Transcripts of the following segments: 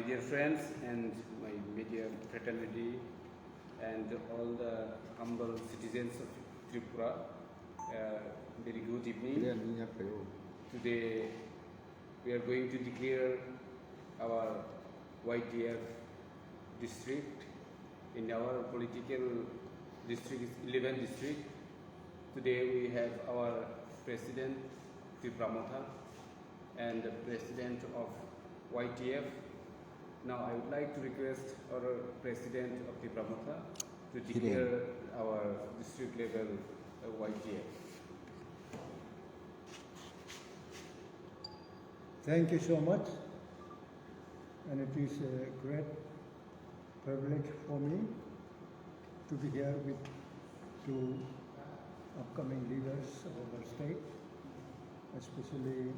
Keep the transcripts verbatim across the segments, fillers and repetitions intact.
Dear friends and my media fraternity and all the humble citizens of Tripura, uh, very good evening. Today we are going to declare our Y T F district in our political district is eleven district. Today we have our president, Tipra Motha, and the president of Y T F. Now I would like to request our president of Tipra Motha to declare our district level, uh, Y T F. Thank you so much, and it is a great privilege for me to be here with two upcoming leaders of our state, especially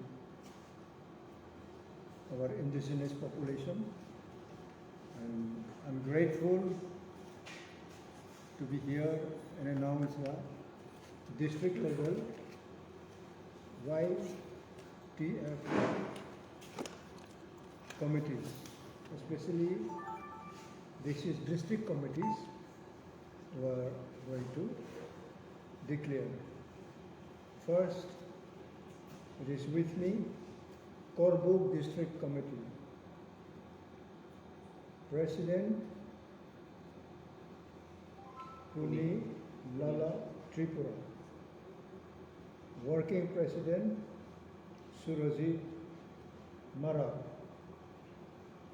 our indigenous population. And I'm grateful to be here and announce the district level Y T F committees, especially this is district committees were going to declare. First, it is with me, Korbuk District Committee, President Puni Lala Tripura, Working President Surajit Mara,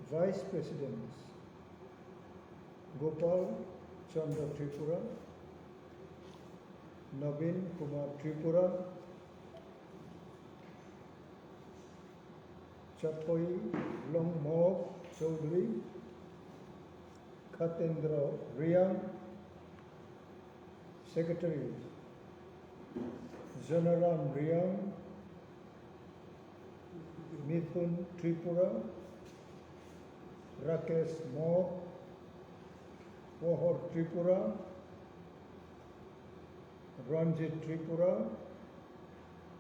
Vice Presidents Gopal Chandra Tripura, Nabin Kumar Tripura, Chapoi Longmok Chaudhary, Khatendra Riang, Secretary Janaram Riang, Mithun Tripura, Rakesh Mok, Pohor Tripura, Ranjit Tripura,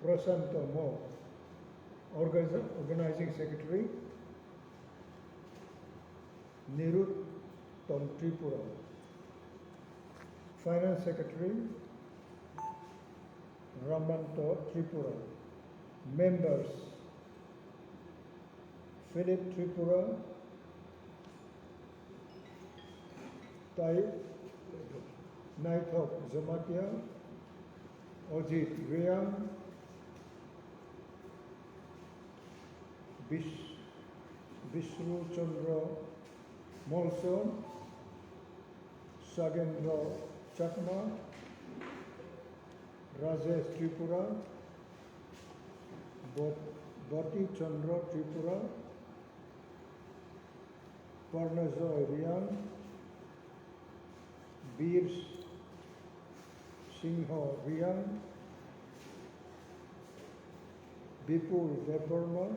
Prashanto Mok, Organi-, Organizing Secretary, Niruttom Tripura, Finance Secretary, Ramanto Tripura, members, Philip Tripura, Tai-, Naithok Jamatia, Ajit Reang, Bis-, Bisnu Chandra Molson, Sagendra Chakma, Rajesh Tripura, Bot-, Boti Chandra Tripura, Parnajoy Riang, Bir Singho Riang, Bipul Debbarma,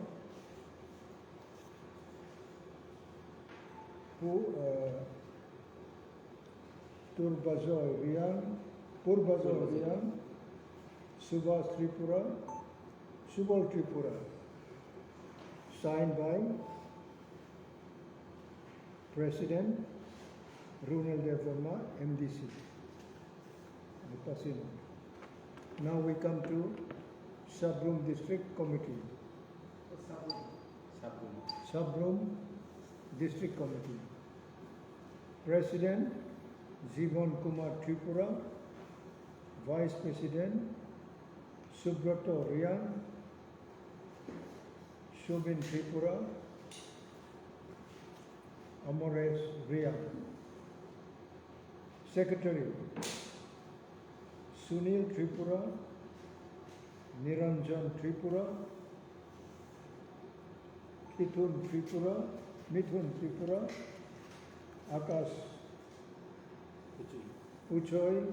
Pu-, eh, Turbajoy Riang, Purbajoy Riang, Subhas Tripura, Subal Tripura. Signed by President Runal Debbarma, M D C. I pass it on. Now we come to Sabroom District Committee. Sabroom. Sabroom District Committee. President Jiban Kumar Tripura, Vice President Subroto Riang, Shobin Tripura, Amaresh Riang. Secretary, Sunil Tripura, Niranjan Tripura, Kithun Tripura, Mithun Tripura, Akash Uchoi,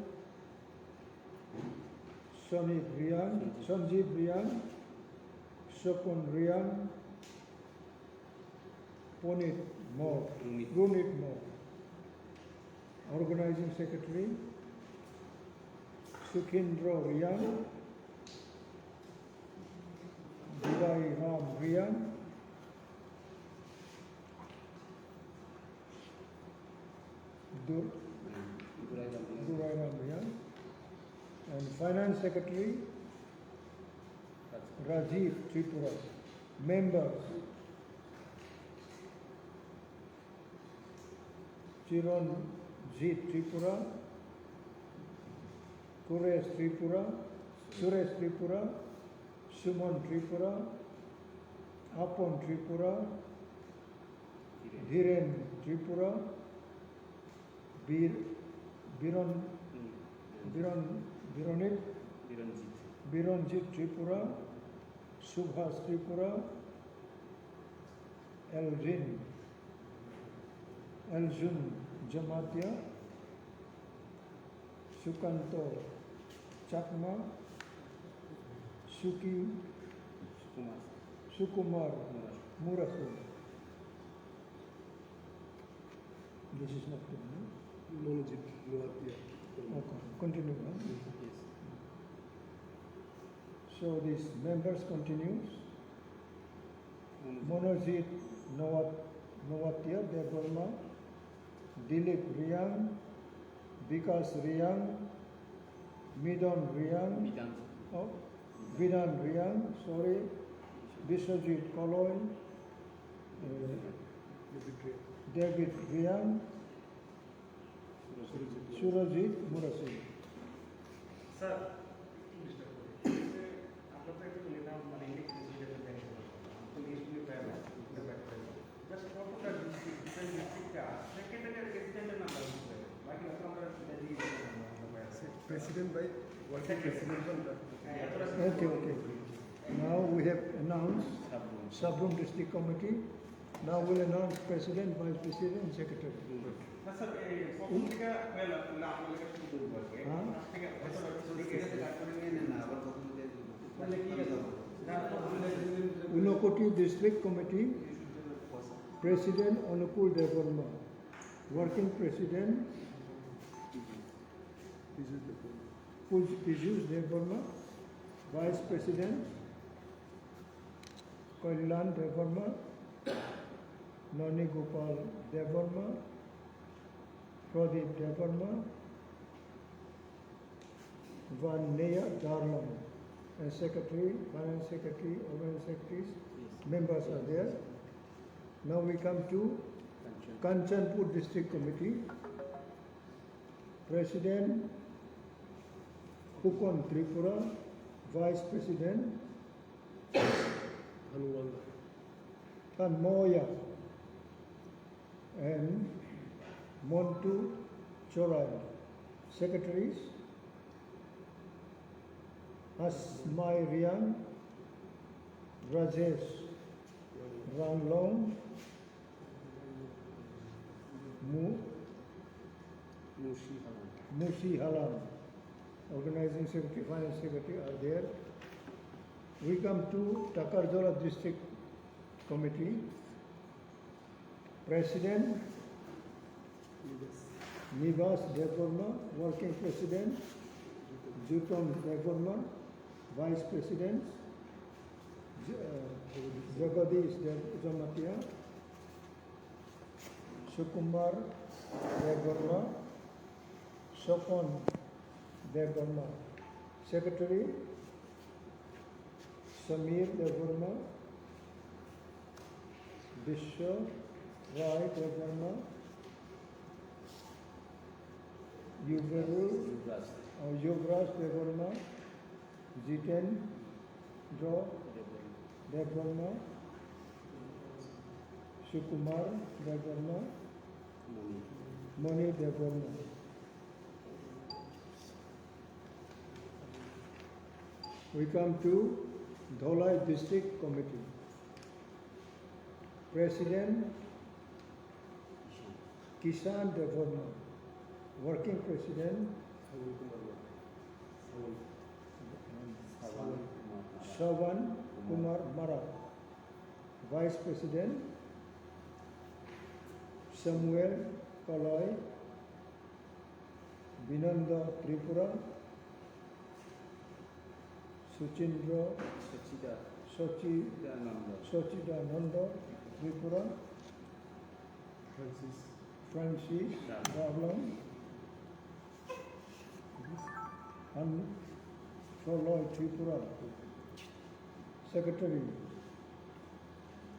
Sonit Riang, Sanjeev Riang, Sopon Riang, Punit Mok, Runit. Runit Mok. Organizing Secretary, Sukhindra Riang, Bidai Ram Riang, Durai Ram Riang. And Finance Secretary Rajiv Tripura. Members: Chiranjit Tripura, Kuresh Tripura, Suresh Tripura, Suman Tripura, Apon Tripura, Dhiren Tripura, Bir-, Biron, Biron, Bironit, Biranjit Tripura, Subhas Tripura, Elrin, Eljun Jamatia, Sukanto Chakma, Suki, Sukumar Murasing. This is not good, no? Monojit Noatia. Okay, continue, huh? Yes. So this members continues. Monojit Noat-, Noatia Debbarma, Dilip Riang, Bikas Riang, Midon Riang, Bidan. Oh, Bidan Riang, sorry, Biswajit Koloi, eh, David Riang, Surajit Murasing. Sir, আপনার তো একটা নিলাম, মানে, ইলেকট্রিসিটি একটা ব্যাংক, তো লিস্ট নিয়ে প্রায়, just কতটা ডিস্ট্রিক্ট, ডিফারেন্ট ডিস্ট্রিক্টটা সেক্রেটারি আর প্রেসিডেন্টের নাম লাগবে, বাকি তো আমরা এটা দিয়ে দিলাম, আমরা প্রায়। President by working president from the হ্যাঁ, এতটা Okay, okay. Now we have announced Sabroom District Committee. Now we'll announce president, vice president, and secretary. না, স্যার, এই প্রথম থেকে হয়ে না, না, আপনার কাছে শুরু করবো আর কি। হ্যাঁ? প্রথম থেকে হয়তো ঠিক আছে, তারপরে নিয়ে নেন না, আবার প্রথম থেকে। তাহলে কি আছে? Unakoti District Committee, President Anukul Debbarma, Working President Pij-, Pijus Debbarma, Vice President Kalyan Debbarma, Nani Gopal Debbarma, Pradip Debbarma, Van Neya Darlong, and Secretary, Finance Secretary, Organizing Secretaries, members are there. Now we come to Kanchanpur District Committee. President Khukon Tripura, Vice President Hanwal Tanmoya, and Montu Chorai, Secretaries Asmai Riang, Rajesh Ranglong, Mu-, Musi Halam. Musi Halam, Organizing Secretary, Finance Secretary are there. We come to Takarjala District Committee. President Nibas Debbarma, Working President Juton Debbarma, Vice President J-, uh, Jagadish Deb-, Jamatia, Sukumar Debbarma, Sopon Debbarma, Secretary Samir Debbarma, Biswa Rai Debbarma, Yuvraj, uh, Yuvraj Debbarma, Jitendra Debbarma, Sukumar Debbarma, Moni Debbarma. We come to Dholai District Committee. President Kishan Debbarma, Working President Sawan Kumar Mara, Vice President Samuel Kalai, Binanda Tripura, Suchindra, Sachida, Sachi-, Nanda. Sachidananda Tripura, Francis Francis Rablang, and Choloi Tripura. Secretary,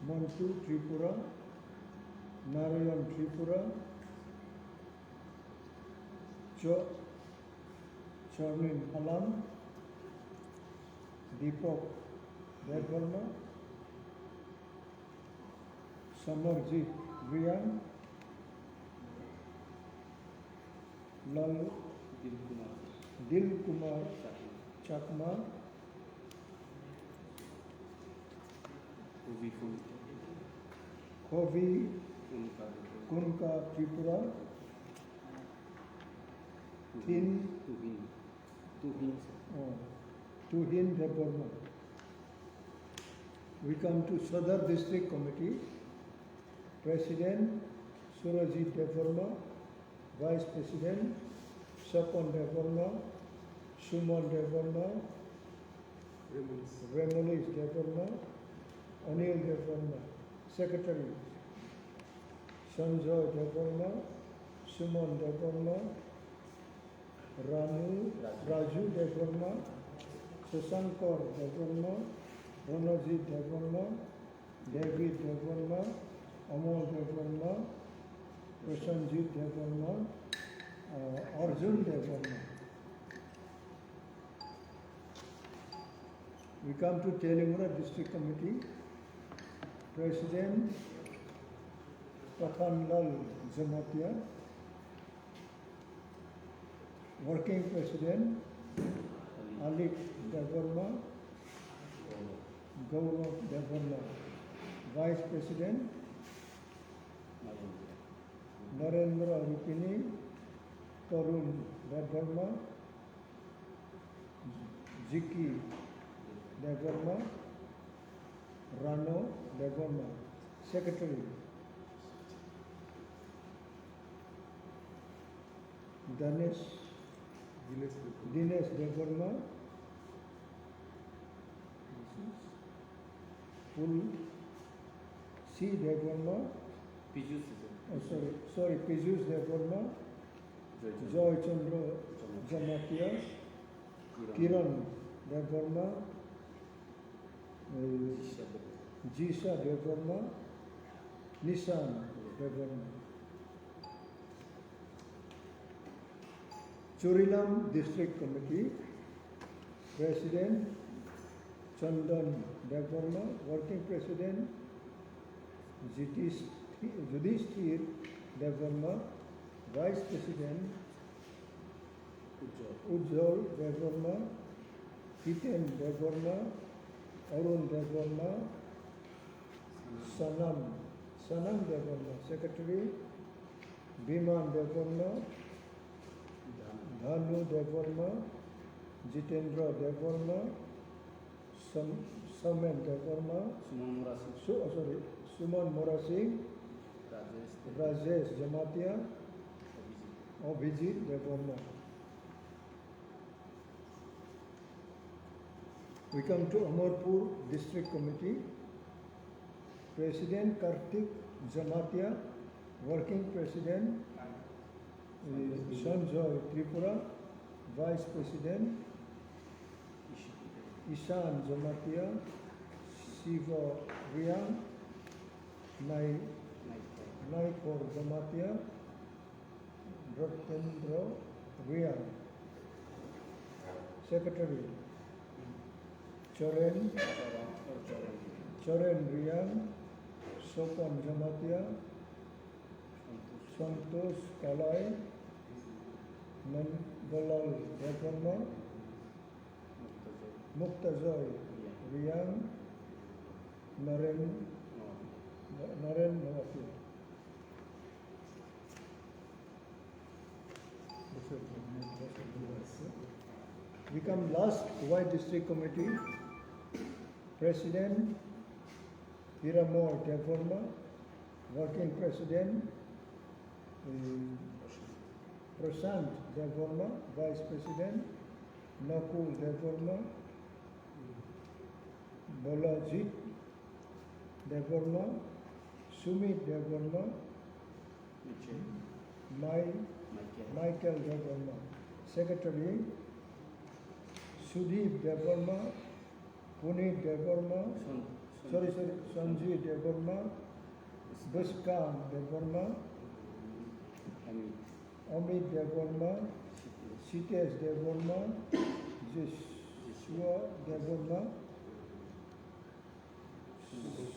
Montu Tripura, Narayan Tripura, Cho-, Chornin Halam, Deepak Debbarma, Samarjit Reang, Lal Dil Kumar Chakma, Kovi Kunka Tripura, Thin Tuhin, oh, Tuhin Debbarma. We come to Sadar District Committee. President Surajit Debbarma, Vice President Sopon Debbarma, Sumon Debbarma, Remolish Debbarma, Anil Debbarma, Secretary Sanjoy Debbarma, Sumon Debbarma, Ranu, Raju Debbarma, Susankar Debbarma, Ranajit Debbarma, David Debbarma, Amol Debbarma, Prasanjit Debbarma, uh, Arjun Debbarma. We come to Teliamura District Committee, President Pathanlal Jamatia, Working President Alik Debbarma, Gaurav Debbarma, Vice President Narendra Rupini, Tarun Debbarma, Jiki Debbarma, Rano Debbarma, Secretary Danesh, Dinesh Debbarma, Pul C Debbarma, Pijus, oh, sorry, sorry, Pijus Debbarma, Joy Chandra Jamatia, Kiran Debbarma, eh, Jisha Debbarma, Nishan Debbarma. Churilam District Committee, President Chandan Debbarma, Working President Jitish, Judishthir Debbarma, Vice President Ujjwal Debbarma, Hiten Debbarma, Arun Debbarma, Sanam, Sanam Debbarma, Secretary Biman Debbarma, Dhanu Debbarma, Jitendra Debbarma, Som-, Somen Debbarma, Suman Murasing. Su-, oh, sorry, Suman Murasing, Rajesh Debbarma. Rajesh Jamatia, Abhijit. Abhijit Debbarma. We come to Amarpur District Committee. President Kartik Jamatia, Working President, eh, Sanjoy Tripura, Vice President Ishan Jamatia, Shiva Reang, Nai-, Naikor Jamatia, Rotendra Reang, Secretary Choren, Choren Reang, Sopon Jamatia, Santosh Kalai, Nandalal Debbarma, Muktajoy Reang, Naren, Naren Nawati. We come last, Khowai District Committee, President Hiramoy Debbarma, Working President, eh, Prashant Debbarma, Vice President Nakul Debbarma, Bolajit Debbarma, Sumit Debbarma, Mai, Michael Debbarma. Secretary, Sudip Debbarma, Punit Debbarma, sorry, sorry, Sanjay Debbarma, Bwskang Debbarma, Amit Debbarma, Sitesh Debbarma, Joshua Debbarma,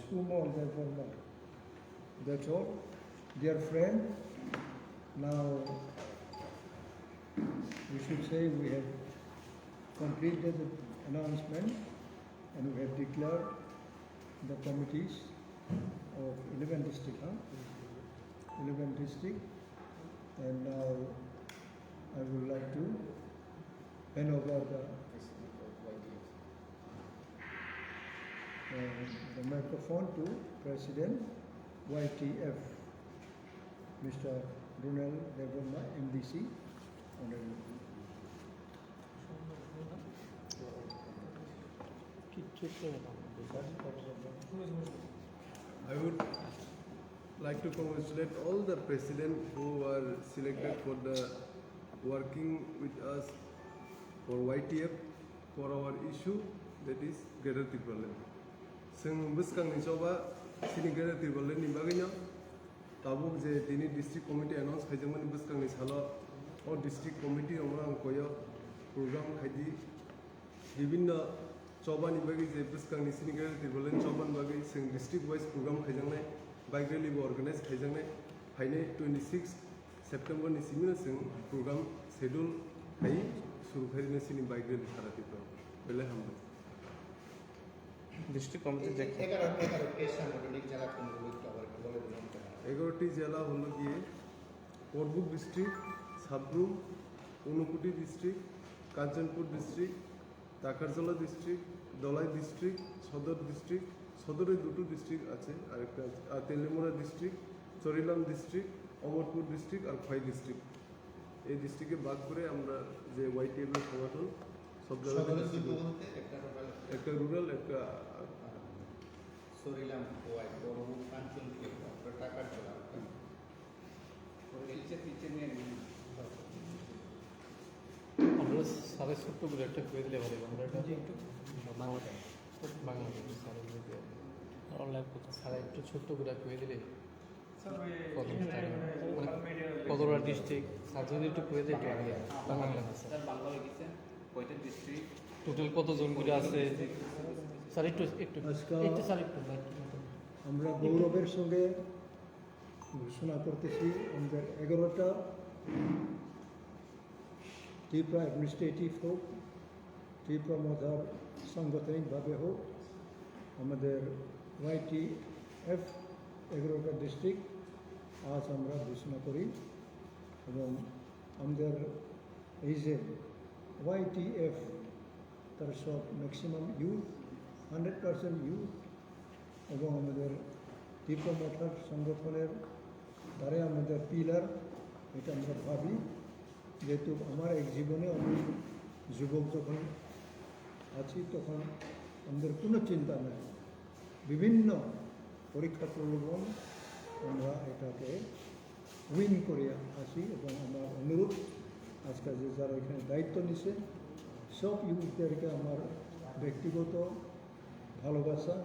Sumo Debbarma. That's all. Dear friend, now we should say we have completed the announcement and we have declared the committees of eleven district, huh? Eleven district. And now I would like to hand over the, uh, the microphone to President Y T F, Mister Ronald Debbarma, M D C, Honorable. I would like to congratulate all the president who are selected for the working with us for Y T F for our issue, that is Greater Tipraland. Chwng bwskangni choba chini Greater Tipralandni bagwino tabuk je tini district committee announce khaijakmani bwskangni salo o district committee rokno ang koyo program khaidi. Bibinno chobani bagwi je bwskangni chini Greater Tipraland chobani bagwi chwng district wise program khaijaknai, bike rally bo organize khaijaknai, phainai twenty six September ni simi no chwng program schedule khai suru khai rino chini bike rally sara Tripura. Belai hambai. District committee je এগারো, এগারো কে সাংগঠনিক জেলা কোনগুলো একটু আবার একটু বলে দিবেন তো। এগারোটি জেলা হলো গিয়ে পর্বুক ডিস্ট্রিক্ট, সাব্রুম, ঊনকোটি ডিস্ট্রিক্ট, কাঞ্চনপুর ডিস্ট্রিক্ট, টাকারজলা ডিস্ট্রিক্ট, ধলাই ডিস্ট্রিক্ট, সদর ডিস্ট্রিক্ট, সদরে দুটো ডিস্ট্রিক্ট আছে, আর একটা, আর তেলিয়ামুড়া ডিস্ট্রিক্ট, চরিলাম ডিস্ট্রিক্ট, অমরপুর ডিস্ট্রিক্ট আর খোয়াই ডিস্ট্রিক্ট। এই ডিস্ট্রিক্টে ভাগ করে আমরা যে ওয়াইটিএফ এর সংগঠন সব জায়গাতে সদরে ডিস্ট্রিক্ট দুটো বলতে একটা রুরাল, একটা রুরাল, একটা আরবান। চরিলাম, খোয়াই, বড়বুক, কাঞ্চনপুর, তারপরে টাকারজলা। নিচে, নিচে নিয়ে নিন। আমরা স্যারের ছোট্ট করে একটা করে দিলে ভালো হয়। আমরা এটা জি, একটু বাংলাদেশ, বাংলাদেশ স্যারের যদি অনলাইন করতে স্যার একটু ছোট্ট করে করে দিলে স্যার, ওই কত ইন্টারনেট টাকা? মানে কতটা ডিস্ট্রিক্ট স্যার যদি একটু করে দিলে একটু ভালো হয়। বাংলা লেখা, স্যার। স্যার, বাংলা হয়ে গেছে। কয়টা ডিস্ট্রিক্ট? টোটাল কতজন করে আছে? স্যার, একটু, একটু, আজকে একটু, স্যার, একটু, একটু। আমরা গৌরবের সঙ্গে ঘোষণা করতেছি, আমাদের এগারোটা ত্রিপুরা অ্যাডমিনিস্ট্রেটিভ হোক, ত্রিপুরা মথার সাংগঠনিকভাবে হোক, আমাদের ওয়াইটিএফ এগারোটা ডিস্ট্রিক্ট আজ আমরা ঘোষণা করি। এবং আমাদের এই যে ওয়াইটিএফ, তারা সব maximum youth, hundred percent youth, এবং আমাদের ত্রিপুরা মথার সংগঠনের তারাই আমাদের পিলার, এটা আমরা ভাবি। যেহেতু আমার এক জীবনে আমি যুবক যখন আছি, তখন আমাদের কোনো চিন্তা নাই। বিভিন্ন পরীক্ষা প্রলোভন আমরা এটাকে উইন করে আসি। এবং আমার অনুরোধ, আজকাল যে যারা এখানে দায়িত্ব নিছে, সব ইউথদেরকে আমার ব্যক্তিগত ভালোবাসা,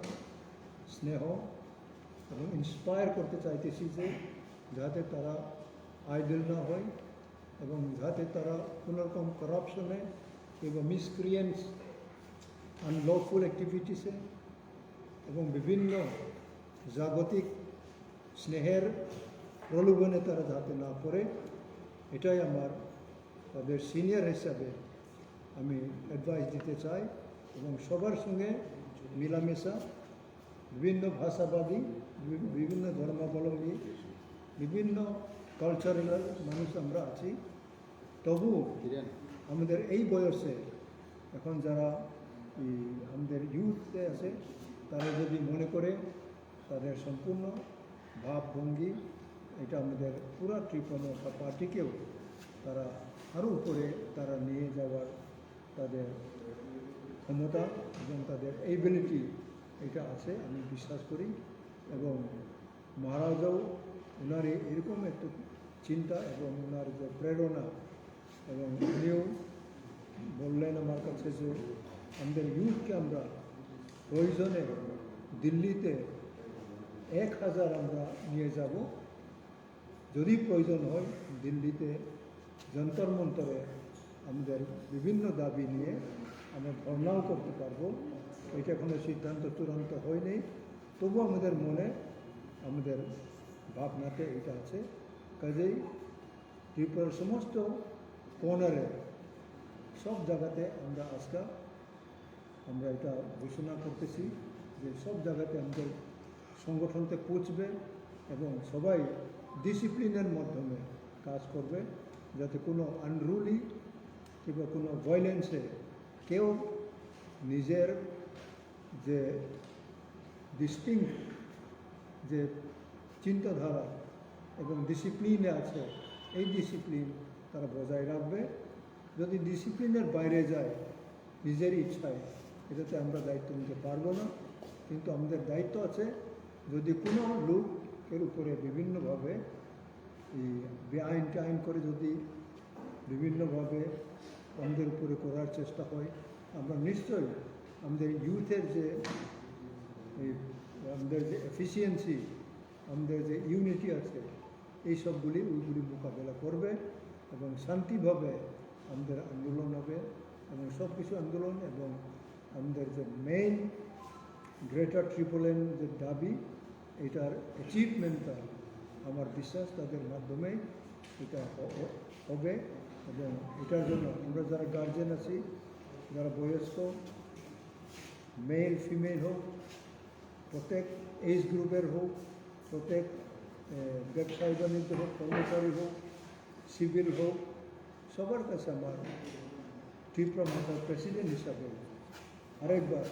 স্নেহ এবং ইন্সপায়ার করতে চাইতেছি যে যাতে তারা আইডল না হয় এবং যাতে তারা কোনো রকম করাপশনে কিংবা মিসক্রিয়েন্টস, আনলফুল অ্যাক্টিভিটিসে এবং বিভিন্ন জাগতিক স্নেহের প্রলোভনে তারা যাতে না পড়ে, এটাই আমার তাদের সিনিয়র হিসাবে আমি অ্যাডভাইস দিতে চাই। এবং সবার সঙ্গে মিলামেশা, বিভিন্ন ভাষাবাদী, বি-, বিভিন্ন ধর্মাবলম্বী, বিভিন্ন কালচারাল মানুষ আমরা আছি। তবু আমাদের এই বয়সে এখন যারা এই আমাদের ইউথে আছে, তারা যদি মনে করে তাদের সম্পূর্ণ ভাবভঙ্গি, এটা আমাদের পুরা ত্রিপুরা মথা পার্টিকেও তারা আরও উপরে তারা নিয়ে যাওয়ার তাদের ক্ষমতা এবং তাদের এবিলিটি এটা আছে, আমি বিশ্বাস করি। এবং মহারাজাও ওনার এই, এরকম একটু চিন্তা এবং ওনার যে প্রেরণা, এবং উনিও বললেন আমার কাছে যে আমাদের ইউথকে আমরা প্রয়োজনে দিল্লিতে এক হাজার আমরা নিয়ে যাব, যদি প্রয়োজন হয় দিল্লিতে যন্তর মন্তরে আমাদের বিভিন্ন দাবি নিয়ে আমরা ধর্নাও করতে পারবো। এটা এখনো সিদ্ধান্ত চূড়ান্ত হয়নি, তবু আমাদের মনে, আমাদের ভাবনাতে এটা আছে। কাজেই ত্রিপুরার সমস্ত কর্নারে, সব জায়গাতে আমরা আজকে আমরা এটা ঘোষণা করতেছি যে সব জায়গাতে আমাদের সংগঠনতে পৌঁছবে এবং সবাই ডিসিপ্লিনের মাধ্যমে কাজ করবে, যাতে কোনো আনরুলি কিংবা কোনো ভায়োলেন্সে কেউ নিজের যে ডিস্টিংক্ট যে চিন্তাধারা এবং ডিসিপ্লিনে আছে, এই ডিসিপ্লিন তারা বজায় রাখবে। যদি ডিসিপ্লিনের বাইরে যায় নিজের ইচ্ছায়, এটাতে আমরা দায়িত্ব নিতে পারবো না। কিন্তু আমাদের দায়িত্ব আছে, যদি কোনো লোক এর উপরে বিভিন্নভাবে এই বেআইন টাইন করে যদি বিভিন্নভাবে আমাদের উপরে করার চেষ্টা হয়, আমরা নিশ্চয়ই আমাদের ইউথের যে এই আমাদের যে এফিসিয়েন্সি, আমাদের যে ইউনিটি আছে, এই সবগুলি ওইগুলি মোকাবেলা করবে এবং শান্তিভাবে আমাদের আন্দোলন হবে এবং সব কিছু আন্দোলন এবং আমাদের যে মেইন গ্রেটার ট্রিপোলেন যে দাবি, এটার অ্যাচিভমেন্টটা আমার বিশ্বাস তাদের মাধ্যমেই এটা হ-, হ-, হবে। এবং এটার জন্য আমরা যারা গার্জেন আছি, যারা বয়স্ক, মেল ফিমেল হোক, প্রত্যেক এজ গ্রুপের হোক, প্রত্যেক এ, ব্যবসায়ী বাণিজ্য হোক, কর্মচারী হোক, সিভিল হোক, সবার কাছে আমার ত্রিপুরা মথার প্রেসিডেন্ট হিসাবে আরেকবার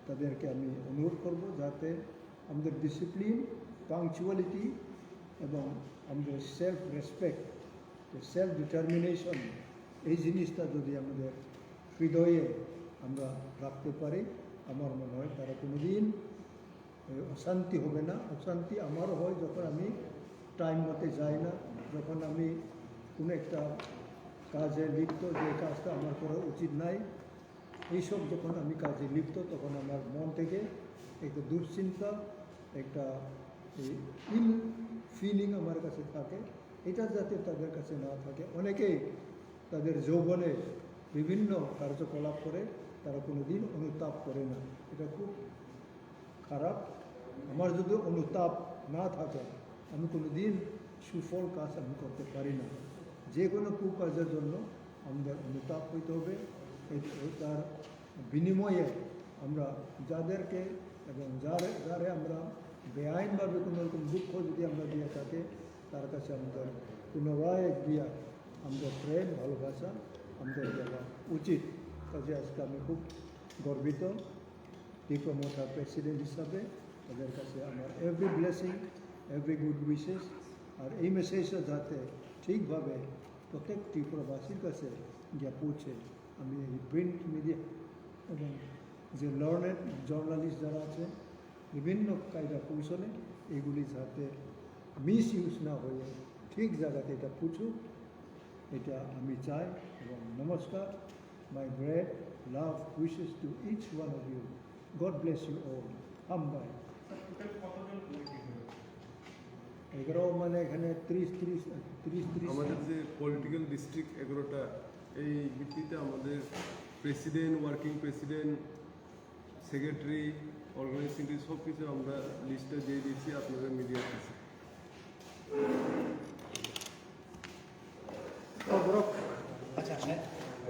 তাদেরকে আমি অনুরোধ করব, যাতে আমাদের ডিসিপ্লিন, পাংচুয়ালিটি এবং আমাদের সেলফ রেসপেক্ট, সেলফ ডিটারমিনেশন, এই জিনিসটা যদি আমাদের হৃদয়ে আমরা রাখতে পারি, আমার মনে হয় তারা কোনোদিন এ, অশান্তি হবে না। অশান্তি আমারও হয় যখন আমি টাইম মতে যাই না, যখন আমি কোনো একটা কাজে লিপ্ত, যে কাজটা আমার করা উচিত নাই, এইসব যখন আমি কাজে লিপ্ত, তখন আমার মন থেকে একটা দুশ্চিন্তা, একটা ইল ফিলিং আমার কাছে থাকে। এটা যাতে তাদের কাছে না থাকে। অনেকেই তাদের যৌবনে বিভিন্ন কার্যকলাপ করে, তারা কোনোদিন অনুতাপ করে না। এটা খুব খারাপ। আমার যদি অনুতাপ না থাকে, আমি কোনোদিন সুফল কাজ আমি করতে পারি না। যে কোনো কুকাজের জন্য আমাদের অনুতাপ হইতে হবে। এই, তার বিনিময়ে আমরা যাদেরকে এবং যারে, যারে আমরা বেআইনভাবে কোনো রকম দুঃখ যদি আমরা দিয়ে থাকি, তার কাছে আমাদের পুনরায় গিয়া আমাদের প্রেম, ভালোবাসা আমাদের দেওয়া উচিত। কাজে আজকে আমি খুব গর্বিত ত্রিপুরা মথা প্রেসিডেন্ট হিসাবে। তাদের কাছে আমার every blessing, every good wishes. আর এই মেসেজটা যাতে ঠিকভাবে প্রত্যেক ত্রিপুরাবাসীর কাছে গিয়া পৌঁছে, আমি এই প্রিন্ট মিডিয়া এবং যে লার্নেড জার্নালিস্ট যারা আছে, বিভিন্ন কায়দা কৌশলে এগুলি যাতে মিস ইউজ না হয়ে ঠিক জায়গাতে এটা পৌঁছুক, এটা আমি চাই। এবং নমস্কার, my great love wishes to each one of you. God bless you all. হামবাই। এগারো মানে এখানে ত্রিশ, ত্রিশ, ত্রিশ, ত্রিশ। আমাদের যে পলিটিক্যাল ডিস্ট্রিক্ট এগারোটা, এই ভিত্তিতে আমাদের president, working president, secretary, organising secretary সব কিছু আমরা লিস্টটা দিয়ে দিয়েছি আপনাদের মিডিয়ার কাছে। আচ্ছা, স্যার,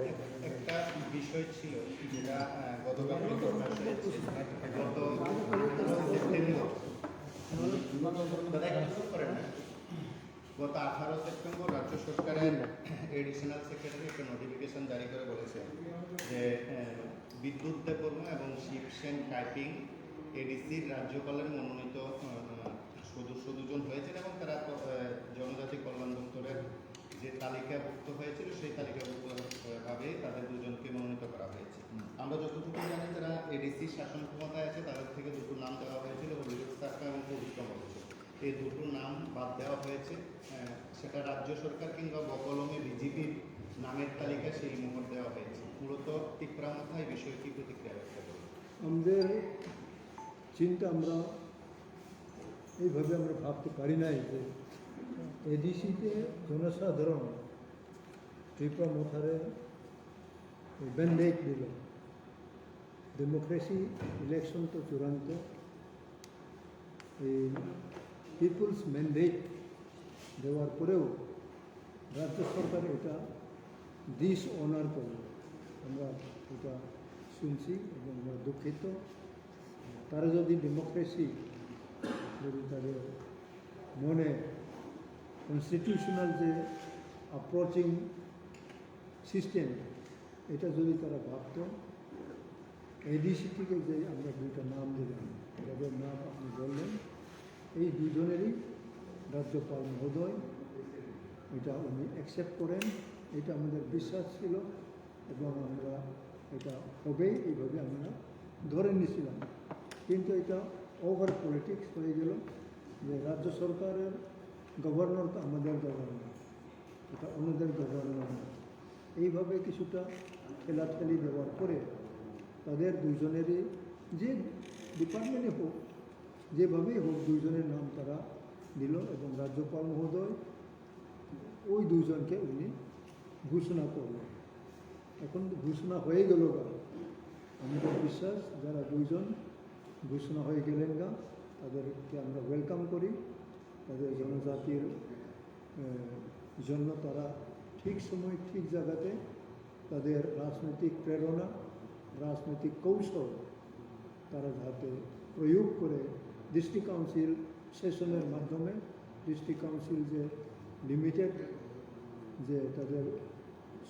এক-, একটা বিষয় ছিল যেটা, আহ, গতকাল প্রকাশ হয়েছে। গত আঠারো সেপ্টেম্বর, দাদা, একটু জোর করেন না। গত আঠারো সেপ্টেম্বর রাজ্য সরকারের এডিশনাল সেক্রেটারি একটা নোটিফিকেশন জারি করে বলেছে যে, আহ, বিদ্যুৎ দেববর্মা এবং শিবসেন টাইপিং এডিসির রাজ্যপালের মনোনীত, আহ, সদস্য দুজন হয়েছেন এবং তারা, আহ, জনজাতি কল্যাণ দপ্তরের যে তালিকাভুক্ত হয়েছিল, সেই তালিকাভুক্ত, আহ, ভাবে তাদের দুজনকে মনোনীত করা হয়েছে। হুম। আমরা যতটুকু জানি, যারা এডিসি শাসন ক্ষমতায় আছে, তাদের থেকে দুটো নাম দেওয়া হয়েছিল, অভিযোগ সাক্কা এবং পবিত্র মল্লিক। যে দুটো নাম বাদ দেওয়া হয়েছে, আহ, সেটা রাজ্য সরকার কিংবা বকলমে বিজেপির নামের তালিকা সেই মোহর দেওয়া হয়েছে। মূলত তিপ্রা মথা এই বিষয়ে কি প্রতিক্রিয়া ব্যক্ত করবেন? আমাদের চিন্তা, আমরা এইভাবে আমরা ভাবতে পারি নাই যে এডিসিতে জনসাধারণ ত্রিপুরা মথারে ব্যান্ডেড দিল। ডেমোক্রেসি, ইলেকশন তো চূড়ান্ত, এই পিপলস ম্যান্ডেট দেওয়ার পরেও রাজ্য সরকার এটা ডিসঅনার করল। আমরা এটা শুনছি এবং আমরা দুঃখিত। তারা যদি ডেমোক্রেসি, যদি তাদের মনে কনস্টিটিউশনাল যে অ্যাপ্রোচিং সিস্টেম, এটা যদি তারা ভাবতো, এডিসি থেকে যে আমরা দুইটা নাম দিলাম, যাদের নাম আপনি বললেন, এই দুজনেরই রাজ্যপাল মহোদয় এটা উনি অ্যাকসেপ্ট করেন, এটা আমাদের বিশ্বাস ছিল এবং আমরা এটা হবে এইভাবে আমরা ধরে নিয়েছিলাম। কিন্তু এটা ওভার পলিটিক্স হয়ে গেল যে রাজ্য সরকারের গভর্নর তো আমাদের গভর্নর, এটা ওনাদের গভর্নর না। এইভাবে কিছুটা ঠেলাঠেলি দেওয়ার পরে তাদের দুইজনেরই, যে ডিপার্টমেন্টে হোক, যেভাবেই হোক, দুইজনের নাম তারা দিল এবং রাজ্যপাল মহোদয় ওই দুইজনকে উনি ঘোষণা করলেন। এখন ঘোষণা হয়ে গেল গা, আমাদের বিশ্বাস যারা দুইজন ঘোষণা হয়ে গেলেন গা, তাদেরকে আমরা ওয়েলকাম করি। তাদের জনজাতির, আহ, জন্য তারা ঠিক সময় ঠিক জায়গাতে তাদের রাজনৈতিক প্রেরণা, রাজনৈতিক কৌশল তারা যাতে প্রয়োগ করে ডিস্ট্রিক্ট কাউন্সিল সেশনের মাধ্যমে, ডিস্ট্রিক্ট কাউন্সিল যে লিমিটেড যে তাদের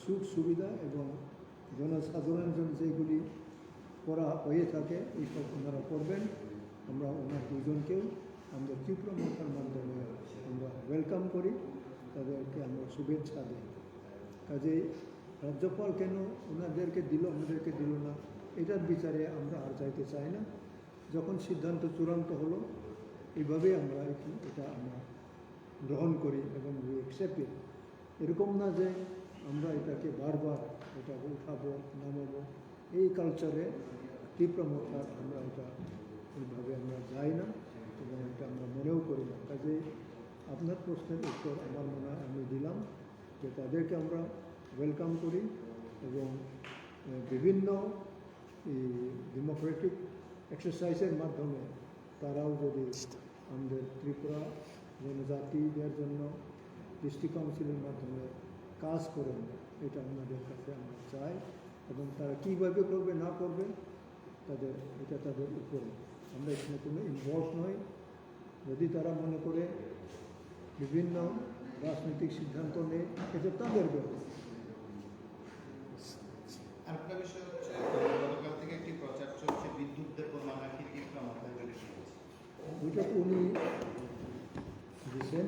সুখ সুবিধা এবং জনসাধারণের জন্য যেগুলি করা হয়ে থাকে, এইসব ওনারা করবেন। আমরা ওনার দুজনকেও আমরা ত্রিপুরা মথার মাধ্যমে আমরা ওয়েলকাম করি, তাদেরকে আমরা শুভেচ্ছা দিই। কাজেই রাজ্যপাল কেন ওনাদেরকে দিল, আমাদেরকে দিল না, এটার বিচারে আমরা আর যাইতে চাই না। যখন সিদ্ধান্ত চূড়ান্ত হলো, এইভাবেই আমরা এখন এটা আমরা গ্রহণ করি এবং we accept it। এরকম না যে আমরা এটাকে বারবার এটাকে উঠাবো, নামাবো, এই কালচারে ত্রিপুরা মথার আমরা এটা এইভাবে আমরা যাই না এবং এটা আমরা মনেও করি না। কাজেই আপনার প্রশ্নের উত্তর আমার মনে হয় আমি দিলাম যে তাদেরকে আমরা ওয়েলকাম করি এবং, আহ, বিভিন্ন এই ডেমোক্রেটিক এক্সারসাইজের মাধ্যমে তারাও যদি আমাদের ত্রিপুরা জনজাতিদের জন্য ডিস্ট্রিক্ট কাউন্সিলের মাধ্যমে কাজ করেন, এটা ওনাদের কাছে আমরা চাই। এবং তারা কীভাবে করবে না করবে, তাদের, এটা তাদের উপরে, আমরা এখানে কোনো ইনভলভ নই। যদি তারা মনে করে বিভিন্ন রাজনৈতিক সিদ্ধান্ত নেয়, এটা তাদের ব্যাপার। আরেকটা বিষয় হচ্ছে, গতকাল থেকে একটি প্রচার চলছে, বিদ্যুৎ দেববর্মা নাকি ত্রিপুরা মথায় জড়িত রয়েছে। ওইটা তো উনি দিয়েছেন,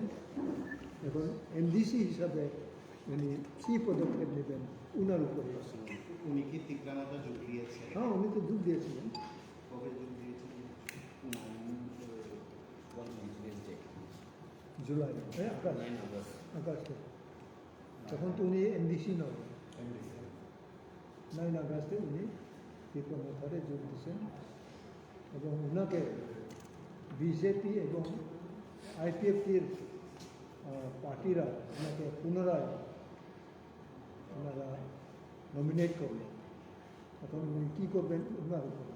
এখন এমডিসি হিসাবে উনি কী পদক্ষেপ নেবেন ওনার উপরে আছে। উনি কি ত্রিপুরা মথায় যোগ দিয়েছেন? হ্যাঁ, উনি তো যোগ দিয়েছিলেন। কবে যোগ দিয়েছেন? জুলাই, হ্যাঁ, আগস্ট। আগস্টে। তখন তো উনি এমডিসি নয়। নাইন আগস্টে উনি ত্রিপুরা মথারে যোগ দিয়েছেন এবং ওনাকে বিজেপি এবং আইপিএফটির, আহ, পার্টিরা ওনাকে পুনরায় ওনারা নমিনেট করলেন। এখন উনি কী করবেন ওনার উপরে।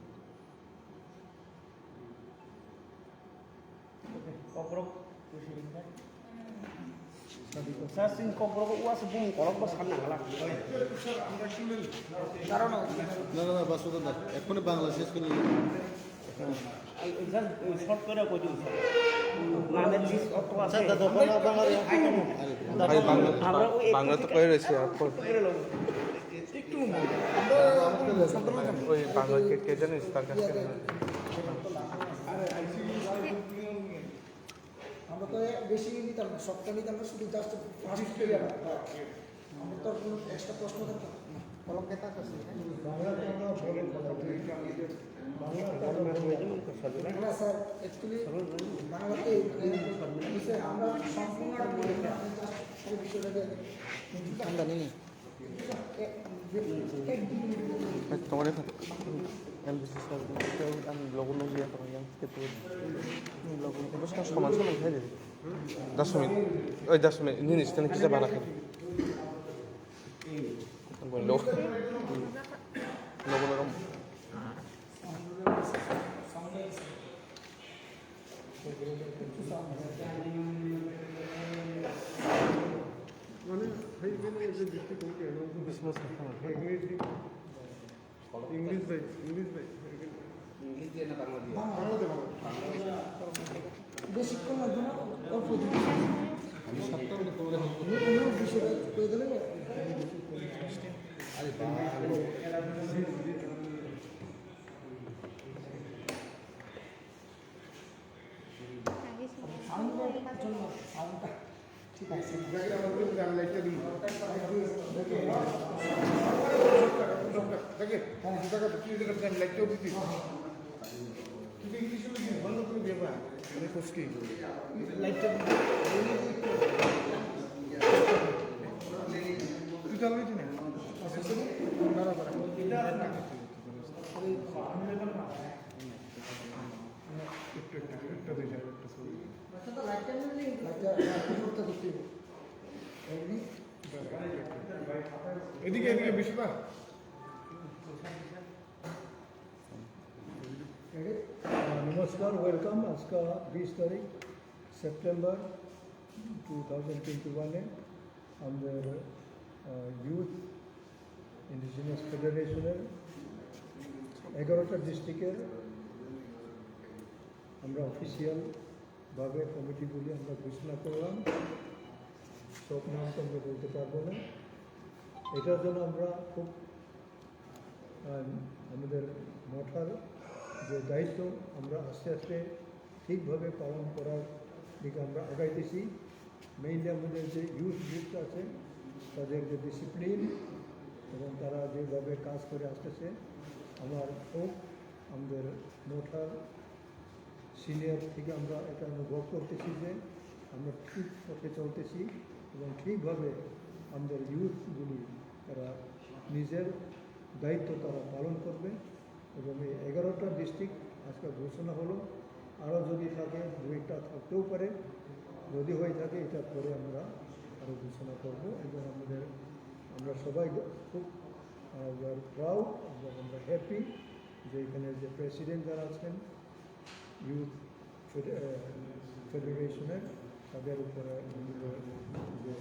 Kokrok, sir, sing kokrok, uas bung kolok bo sanna hala. না, না, না, বাসুদেব দা, এক্ষুনি বাংলা শেষ করে নিন। এই, এই, স্যার, ওই শর্ট করে কই দিন, স্যার। নামের লিস্ট অত আছে। স্যার, দাদা, বাংলা, বাংলা, আরে, ভাই, বাংলা, আমরা ওই বাংলা তো কই রয়েছে, আর কই? একটু, আমরা ওই বাংলা কে, কে জানিস তার কাছে? আমরা তো বেশি নিতাম না, সবটা নিতাম না, শুধু জাস্ট ফার্স্ট ক্লিয়ার। আমার তো আর কোনো এক্সট্রা প্রশ্ন থাকতো না। কলম কে তাক আছে? বাংলা তো আমরা বলি, বলি। না স্যার, অ্যাকচুয়ালি বাংলাতে এই বিষয়ে আমরা সম্পূর্ণ একটা বই লেখা, এই বিষয়টাকে কিন্তু আমরা জানি না। এক, এক, এক, দুই minute. Tomar esa. Ang logo no liya parang yang ketu. Logo no basta soman soman khai de. Das minit. Oi, das minit. Nini sitani kisa bana khai. Logo. Logo no. মানে, সেই এখানে যে দৃষ্টিকোণ কেন? ইংলিশ দি-, ইংলিশ ভাই, ইংলিশ ভাই। ইংলিশ দিয়ে না বাংলা দিয়ে? বাংলা দিয়ে, বাংলা। বেশিক্ষণ লাগবে না, অল্প দিন। আমি সাতটা মতো করে হবো। আমি, আমি বিষয়টা করে দিলে না? আরে বাবা। সাউন্ড, সাউন্ডটা ঠিক আছে। লাইটটা। একটু, একটু, একটু, দুইটা, একটু ছবি। লাইটটা, লাইটটা করতে করতে। এদিকে, এদিকে, বিশ্বদা। আহ, নমস্কার, ওয়েলকাম। আজকে বিশ তারিখ সেপ্টেম্বর টু থাউজেন্ড টোয়েন্টি ওয়ানে আমাদের, আহ, ইউথ ইন্ডিজিনাস ফেডারেশনের এগারোটা ডিস্ট্রিক্টের আমরা অফিসিয়াল ভাবে কমিটিগুলি আমরা ঘোষণা করলাম। সব নাম তো আমরা বলতে পারবো না। এটার জন্য আমরা খুব, আহ, আমাদের মঠার যে দায়িত্ব, আমরা আস্তে আস্তে ঠিকভাবে পালন করার দিকে আমরা আগাইতেছি। মেইনলি আমাদের যে ইউথ গ্রুপটা আছে, তাদের যে ডিসিপ্লিন এবং তারা যেভাবে কাজ করে আসতেছে, আমার খুব, আমাদের মঠার সিনিয়র থেকে আমরা এটা অনুভব করতেছি যে আমরা ঠিক পথে চলতেছি এবং ঠিকভাবে আমাদের ইউথগুলি তারা নিজের দায়িত্ব তারা পালন করবে। এবং এই এগারোটা ডিস্ট্রিক্ট আজকে ঘোষণা হলো। আরও যদি থাকে, দু একটা থাকতেও পারে। যদি হয়ে থাকে, এটা পরে আমরা আরও ঘোষণা করব। এবং আমাদের, আমরা সবাই খুব, আহ, we are proud এবং আমরা হ্যাপি যে এখানে যে প্রেসিডেন্ট যারা আছেন, ইউথ ফেডে-, আহ, ফেডারেশনের, তাদের উপরে আমাদের যে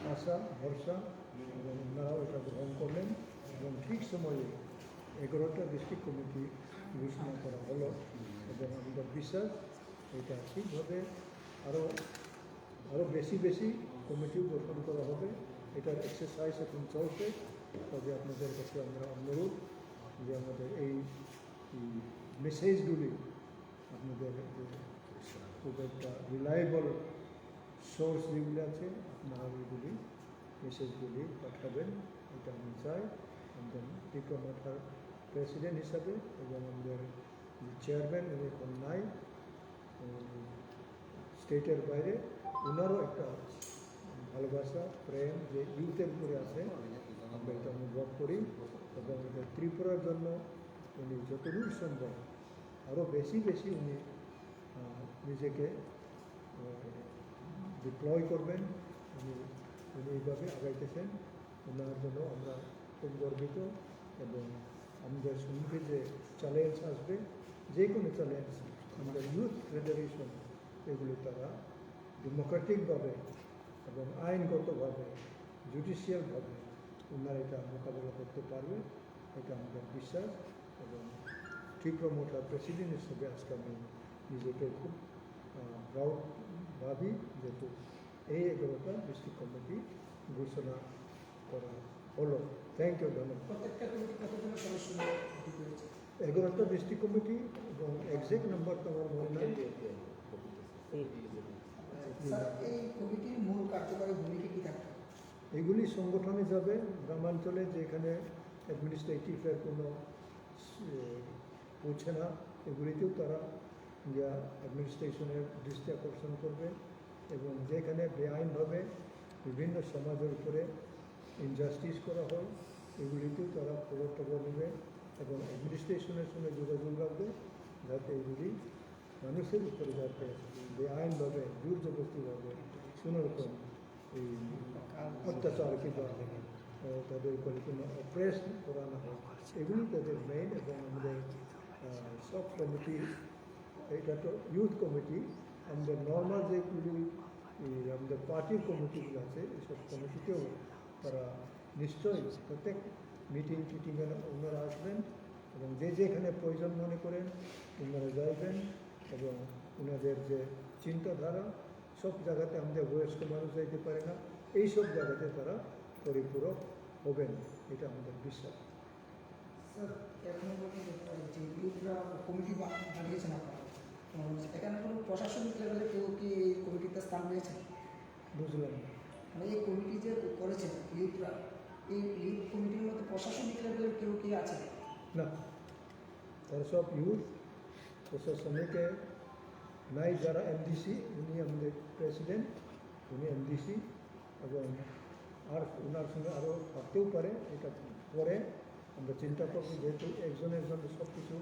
আশা, ভরসা, এবং ওনারাও এটা গ্রহণ করলেন এবং ঠিক সময়ে এগারোটা ডিস্ট্রিক্ট কমিটি ঘোষণা করা হলো। এবং আমাদের বিশ্বাস, এটা ঠিকভাবে আরও, আরও বেশি বেশি কমিটি গঠন করা হবে। এটার এক্সারসাইজ এখন চলছে। তবে আপনাদের কাছে আমরা অনুরোধ যে আমাদের এই, এই মেসেজগুলি আপনাদের যে খুব একটা রিলায়েবল সোর্স যেগুলি আছে, আপনারা ওইগুলি মেসেজগুলি পাঠাবেন, এটা আমি চাই। আমাদের ত্রিপুরা মঠার প্রেসিডেন্ট হিসাবে এবং আমাদের যে চেয়ারম্যান, উনি এখন নাই, উনি স্টেটের বাইরে, ওনারও একটা ভালোবাসা, প্রেম যে ইউথের উপরে আছে, আমরা এটা অনুভব করি। এবং এটা ত্রিপুরার জন্য উনি যতদূর সম্ভব আরও বেশি বেশি উনি, আহ, নিজেকে, আহ, ডিপ্লয় করবেন। উনি, উনি এইভাবে আগাইতেছেন। ওনার জন্য আমরা খুব গর্বিত এবং আমাদের সম্মুখে যে চ্যালেঞ্জ আসবে, যে কোনো চ্যালেঞ্জ, আমাদের ইউথ ফেডারেশন এগুলি তারা ডেমোক্রেটিকভাবে এবং আইনগতভাবে, জুডিশিয়ালভাবে ওনারা এটা মোকাবেলা করতে পারবে, এটা আমাদের বিশ্বাস। এবং ত্রিপুরা মঠার প্রেসিডেন্ট হিসেবে আজকে আমি নিজেকে খুব, আহ, প্রাউড ভাবি, যেহেতু এই এগারোটা ডিস্ট্রিক্ট কমিটি ঘোষণা করা হলো। থ্যাংক ইউ, ধন্যবাদ। প্রত্যেকটা কমিটি কতজনের সদস্য নিয়ে গঠিত হয়েছে? এগারোটা ডিস্ট্রিক্ট কমিটি এবং এক্সাক্ট নাম্বার তো আমার মনে নাই। স্যার, এই কমিটির মূল কার্যকরী ভূমিকা কি থাকবে? এগুলি সংগঠনে যাবে, গ্রামাঞ্চলে যেখানে অ্যাডমিনিস্ট্রেটিভের কোনো, এ, বুঝছে না, এগুলিতেও তারা গিয়া অ্যাডমিনিস্ট্রেশনের দৃষ্টি আকর্ষণ করবে এবং যেখানে বেআইনভাবে বিভিন্ন সমাজের উপরে ইনজাস্টিস করা হয়, এগুলিতেও তারা খবর টবর নেবে এবং অ্যাডমিনিস্ট্রেশনের সঙ্গে যোগাযোগ রাখবে, যাতে এগুলি মানুষের উপরে যাতে বেআইনভাবে, জোর জবরদস্তিভাবে কোনো রকম এই অত্যাচার কিংবা, আহ, তাদের উপরে কোনো অপ্রেস করা না হয়, এগুলি তাদের মেইন। এবং আমাদের, আহ, সব কমিটি, এটা তো ইউথ কমিটি, আমাদের নর্মাল যেগুলি, এই আমাদের পার্টির কমিটিগুলো আছে, এইসব কমিটিতেও তারা নিশ্চয়ই প্রত্যেক মিটিং টিটিংয়ে ওনারা আসবেন এবং যে যেখানে প্রয়োজন মনে করেন ওনারা যাইবেন এবং ওনাদের যে চিন্তাধারা, সব জায়গাতে আমাদের বয়স্ক মানুষ যাইতে পারে না, এই সব জায়গাতে তারা পরিপূরক হবেন, এটা আমাদের বিশ্বাস। স্যার, এক নম্বর যে ইউথরা কমিটি বা-, বানিয়েছেন আপনারা, তো এখানে কোনো প্রশাসনিক লেভেলে কেউ কি এই কমিটিতে স্থান নিয়েছেন? বুঝলাম না। মানে এই কমিটি যে করেছেন ইউথরা, এই ইউথ কমিটির মধ্যে প্রশাসনিক লেভেলের কেউ কি আছে? না, তারা সব ইউথ। প্রশাসনিকে নাই, যারা এমডিসি, উনি আমাদের প্রেসিডেন্ট, উনি এমডিসি, এবং আর ওনার সঙ্গে আরও থাকতেও পারে, এটা পরে আমরা চিন্তা করব, যেহেতু একজন একজন সব কিছু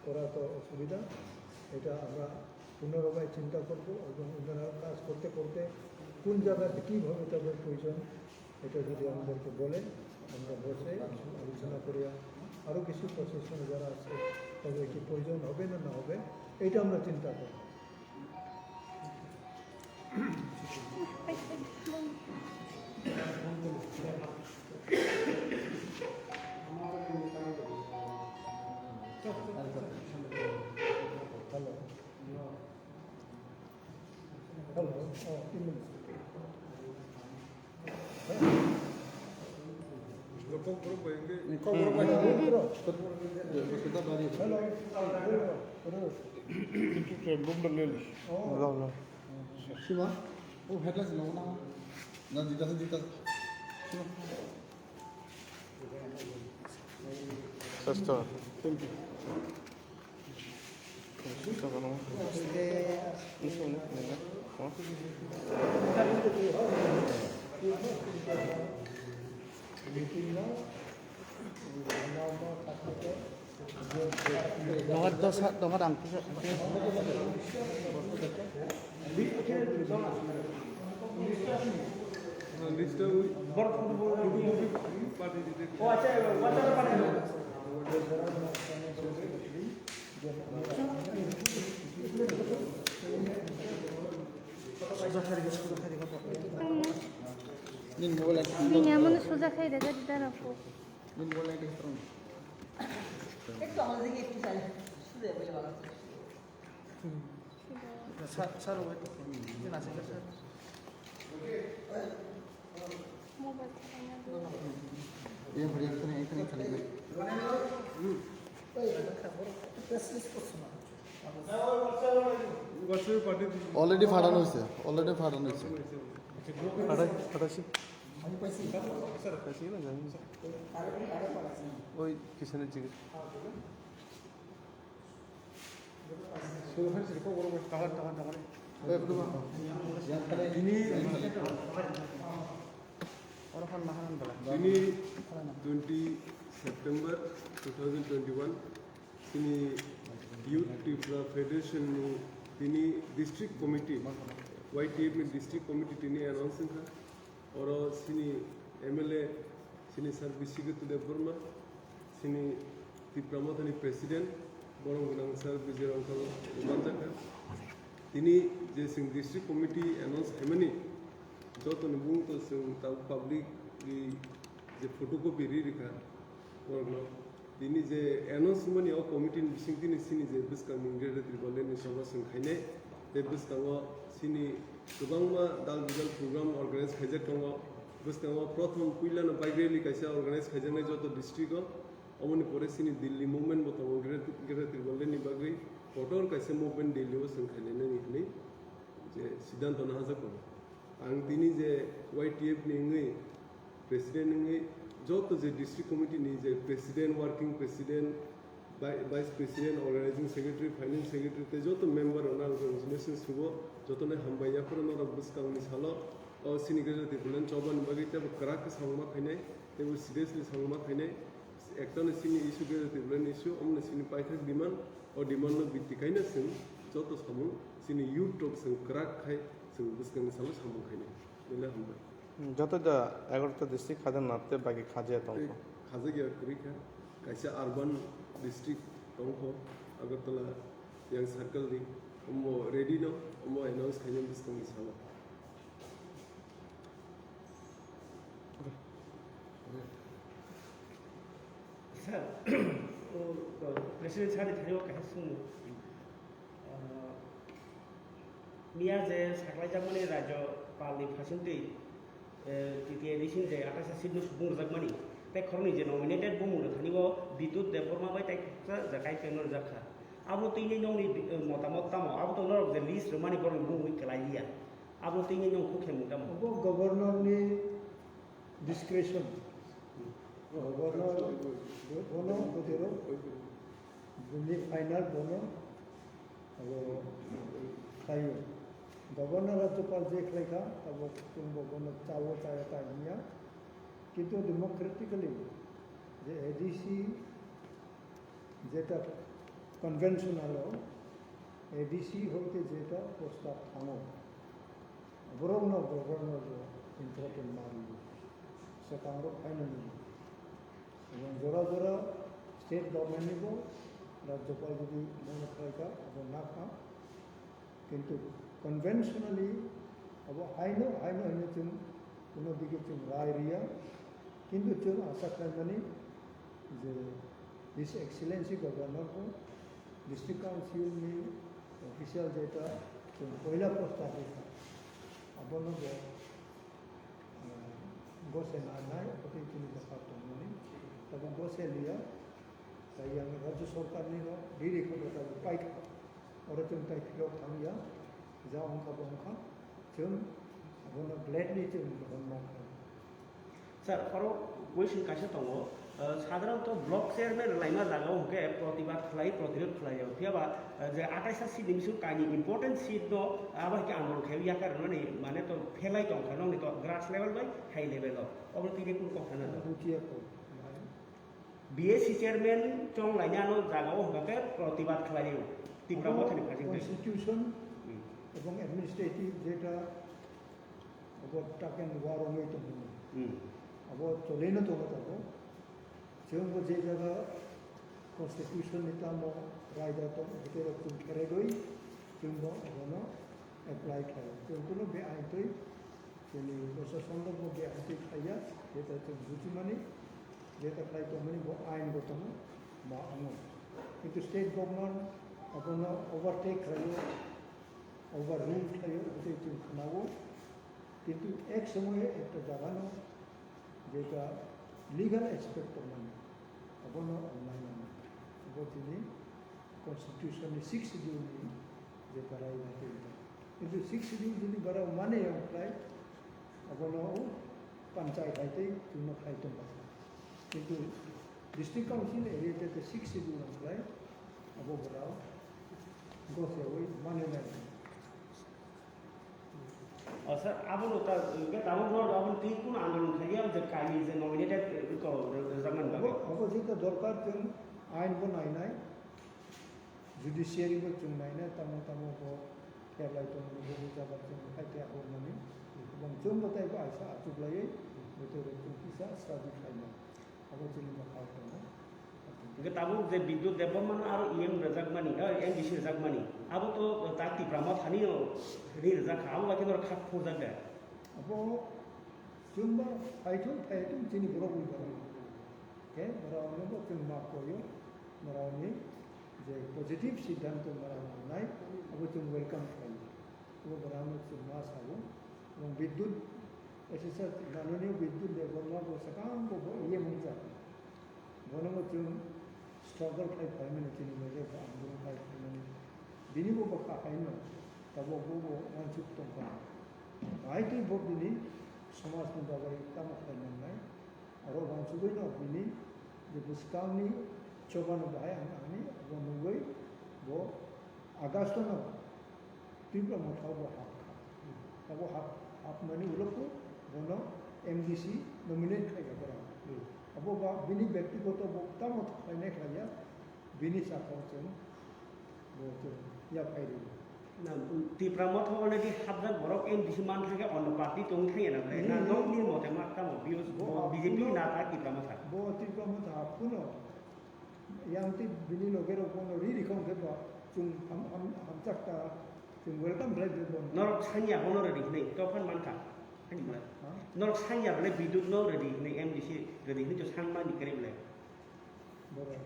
করা তো অসুবিধা। এটা আমরা পুনরায় চিন্তা করব এবং ওনারা কাজ করতে করতে কোন জায়গাতে কীভাবে তাদের প্রয়োজন, এটা যদি আমাদেরকে বলে, আমরা বসে আলোচনা করিয়া আরও কিছু প্রশাসনে যারা আছে, তাদের কি প্রয়োজন হবে না না হবে, এটা আমরা চিন্তা করব। Hello. Hello. Hello. Hello. Sima? Oh, headlights no na. Na, jita, jita. Sima? Sasta. Thank you. Sasta, no? Sasta, no? Dohor dosa, dohor ang kisa. Nini mobile ekta. Nini amo no suja khai de, de, de, de, de. Nini mobile ekta. একটু আমাদের দিকে একটু চাই, শুধু এভাবে বাগান। Sir, sir, wait. Sir. Mobile চালানো। এই ঘড়ি এখানে, এখানে খালি। Already ফাটানো হয়েছে, already ফাটানো হয়েছে। ফাটাই-, ফাটাইছি। পাইছি না, জানি না। ওই কিষানের জিজ্ঞেস। Tini, tini twenty September two thousand twenty-one, tini Youth Tripura Federation ni tini district committee, Y T F ni district committee tini announce wngkha. Oro chini M L A, chini Sir Biswajit Debbarma, chini Tipra Mothani President, borom gwnang Sir Bijay Rongkhal manjakha. Tini je chwng district committee announce khaimani, jotoni mung to chwng tabuk public ni je photocopy ri rikha, borokno. Tini je announce wngmani o committee ni bising tini chini je bwskangni Greater Tipraland ni Sabha chwng khainai, tei bwskango chini kwbangma dal bijal program organize khaijak tongo. Bwskango prothom puilano bike rally kaisa organize khaijaknai joto district o, oboni pore chini Delhi movement bo tongo Greater, Greater Tipraland ni bagwi kotor kaisa movement Delhi o chwng khainai nini hwnwi je siddhanto nahajak tongo. Ang tini je Y T F ni wngwi president wngwi joto je district committee ni je president, working president, Vice President, Organizing Secretary, Finance Secretary tei joto member rokno ang congratulations sugo, jotono hambai yaphuru norok bwskangni salo o sini Greater Tipraland chobani bagwi teibo kwrak khe samung ma khainai, teibo seriously samung ma khainai, ektano sini issue Greater Tipraland issue, omoni sini paithak demand, o demand no bitti kaino chwng joto samung sini youth rok chwng kwrak khai chwng bwskangni salo samung khainai. Belai hambai. Hmm, joto da egarota district khajak na tei bagi khajya tongkho. Khajak ya kwrwi kha. Kaisa urban district tongkho Agartala yang circle ni. Omo ready no, omo announce khaina bwskangni salo. Sir, o, o, President sir ni thani o kaisa swngmung. Ah, miya je saklaijakmani Rajyapalni phasingtwi, eh, T T A D C ni je athais seat no subung rwjakmani, tei khoroknwi je nominated bumung rwthani o Bidyut Debbarma bai tei khoroksa Jakai Peng no rwjak kha. Abo twi nini nokni, eh, motamot tamo? Abo to norok je list rwmani borokni bumung wi kwlai liya. Abo twi nini nok khe mung tamo? Obo Governor ni discretion. Governor bono botero bini final bono abo khlaio. Governor Rajyapal je khlaikha, abo chwngbo bono chao chaya ta hinya. Kintu democratically je A D C jeta conventional o A D C hoite jeta prostab thango, borokno governor bo important ma rwo, swkangrok phainani. Ebong jora jora state government ni bo Rajyapal jodi mano khlaikha, abo nakha. Kintu conventionally abo haino, haino hino chwng kuno dike chwng rai riya. Kintu chwng asa khlaimani je His Excellency Governor bo District Council ni official jeta chwng poila posta rikha. Abono bo gose nanai, abotwi chini bwkha tongmani. Tabuk gose liya, tai yang Rajya Sarkar ni no riri khe bo tabuk paikha. Oro chwng tai phirok thang ya, ja wngkha bo wngkha, chwng abono gladly chwng rohorna kha. Sir, oro question kaisa tongo, uh, sadharanto block chairman rwlaima jagao hwnkhe protibad khlai, protirod khlai o. Phiya ba, uh, je atais ta seat ni bising kainwi important seat no abo hai khe andolon khe yakar rwnani mane to phelai tong kha nokni to grass level bai high level o. Obo tini kunu kok sana do. Bujiya kok. B A C chairman chong lainani ano jagao hwnkhe protibad khlai o. Tipra Obo Mothani phasing twi. Constitution Hmm. ebong administrative jeta obo taken warongwi tongmani. Hmm. Abo cholaino tongo tabuk. Chwngbo je jaga constitution ni tamo raida tong, bwtwi rok chwng kheregwi chwngbo abono apply khlai. Chwng kunu beain twi chini prosasonrokbo beain twi khlaiya, jeta chwng bujimani, jeta khlai tongmani bo ain bo tongo, ma wngo. Kintu state government abono overtake khlaio, overrule khlaio, bwtwi chwng khwnao. Kintu ek somoye ekta jagano jeta legal aspect tongmani, abono wngnai nangma. Abo chini constitution ni sixth schedule ni jeta rai na tei ta. Kintu sixth schedule jini bara mane yang khlai, abono panchayat hai tei chwngno khlai tongma. Kintu district council area jeta sixth schedule yang khlai, abo bara gos yawi mane nai. O, sir, abono ta, hwnkhe tabuk norok abono twi kunu andolon khlaiya, je kainwi je nominated, eh, ko, rwjakmani bagwi? Obo, obo jeta dorkar chwng ain bo nainai, judiciary bo chwng nainai, tamo tamo bo kherlai tongmani bo jaga chwng khai khe abo mani. Ebong chwng bo tei bo aisa achuklaiwi, bo tei bo chwng kisa study khlainai. Abo chini bwkhao tongo. Hwnkhe tabuk je Bidyut Debbarma no aro E M rwjakmani, eh, M D C rwjakmani, abo to ta Tipra Mothani no ri rwjak kha, abo bai khe norok kha phurjak de. Abo chwngba phaithung phaithung chini borok ni borok. Khe borok no bo chwng ma koyo, borok ni je positive siddhanto borok nai, abo chwng welcome khlaio. Abo borok no chwng ma sao, ebong Bidyut, S S R Mananiya Bidyut Debbarma bo swkang bo bo E M wngjak. Bono bo chwng struggle khai phaimani, chini bagwi bo andolon khai phaimani. Bini bo bwkha haino tabuk bo bo uansuk tongkha. Hai twi bo bini somajni bagwi tamo khai mannai. Oro uansugwino bini je bwskangni Chobano bahai ang ani abo nugwi bo August no Tipra Motha bo hapkha. Abo hap, hapmani ulo khe bono M D C nominate khaikha borok. Hmm. Abo ba bini byaktigoto bo tamo khlainai khlaiya, bini sakao chwng bo chwng yaphai rw. Na, Tipra Motha already hapjak borok M D C man thangkhe onno party tong thangya na ble? Na, hmm, nokni mote ma tamo views bo, bo B J P no na ta Tipra Motha? Bo Tipra Motha hapkhuno. Yang tei bini loge rok bono ri ri kha hwnkhe bo chwng ham, ham, hamjak ta, chwng welcome khlai bo bono. Norok sanya bono ready hwnwi, tophan mankha. Ani mole. Ha? Norok sanya bole Bidut no ready hwnwi, M D C ready hwnwi to sangmani kre bole. Boro.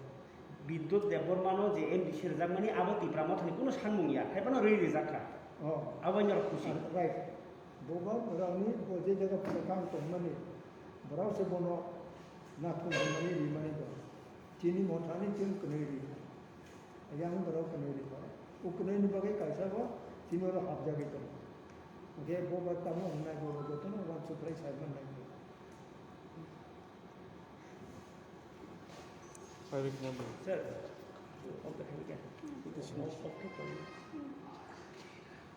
Bidut Debbarma no je M D C rwjakmani abo Tipra Mothani kuno sanmung ya, hai phano ri rijak kha. Oh. Abo norok khusi. Ah, right. Bo ba borokni bo je jaga phano kang tongmani, borok se bono nathum hwnmani rimani bo. Chini mothani chwng kwnwi ri. Yang borok kwnwi ri kha. O kwnwini bagwi kaisa bo chini oro hapjagwi tongo. Hwnkhe bo ba tamo wngnai bo jotono uansukhlai sai mannai. Sir,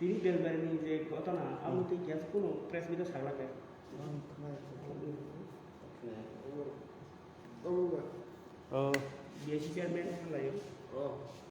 tini Belbarini je ghotona, amo twi kya kuno press meet o sagla khe? Ang khwnai. Oh. B S C chairman khlaiyo.